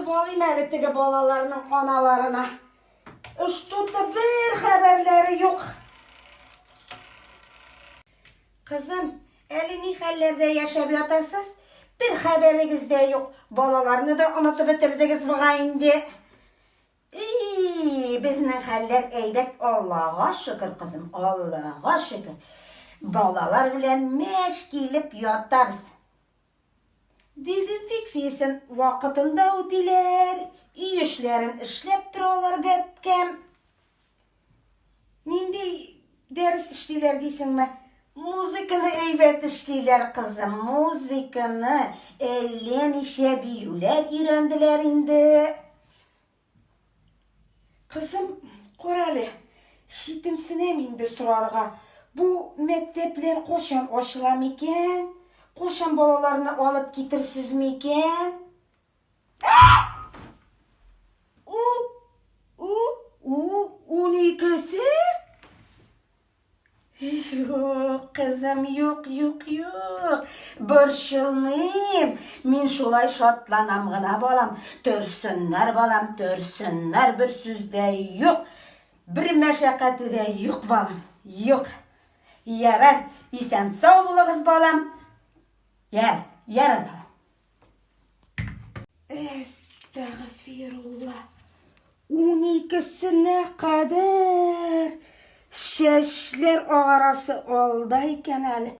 Язып алыйм әле теге балаларның аналарына. Что-то бер хәбәрләре юк. Кызым, әле ни хәлләрдә яшәп ятасыз? Бер хәбәрегез дә юк. Балаларны да онытып бетердегез бугай инде. И, безнең хәлләр әйбәт, Аллага шөкер, кызым, Аллага шөкер. Балалар белән мәш килеп ятабыз. Дезинфекциясен вакытында үтиләр, өй эшләрен эшләп торалар, бәбкәм. Нинди дәрес эшлиләр дисеңме? Музыканы әйбәт эшлиләр, кызым, музыканы. Әллә ничә биюләр өйрәнделәр инде. Кызым, карале, читенсенәм инде сорарга. Бу мәктәпләр кайчан ачыла микән? Кайчан балаларны алып китерсез микән? У, у, у, уникесе? Юк, кызым, юк, юк, юк. Борчылмыйм. Мин шулай шатланам гына, балам. Торсыннар, балам, торсыннар, бер сүз дә юк. Бер мәшәкате дә юк, балам, юк. Ярар, исән-сау булыгыз, балам. Ярар, ярар, балам. Әстәгъфирулла. Уникесенә кадәр чәчләр агарасы алда икән әле.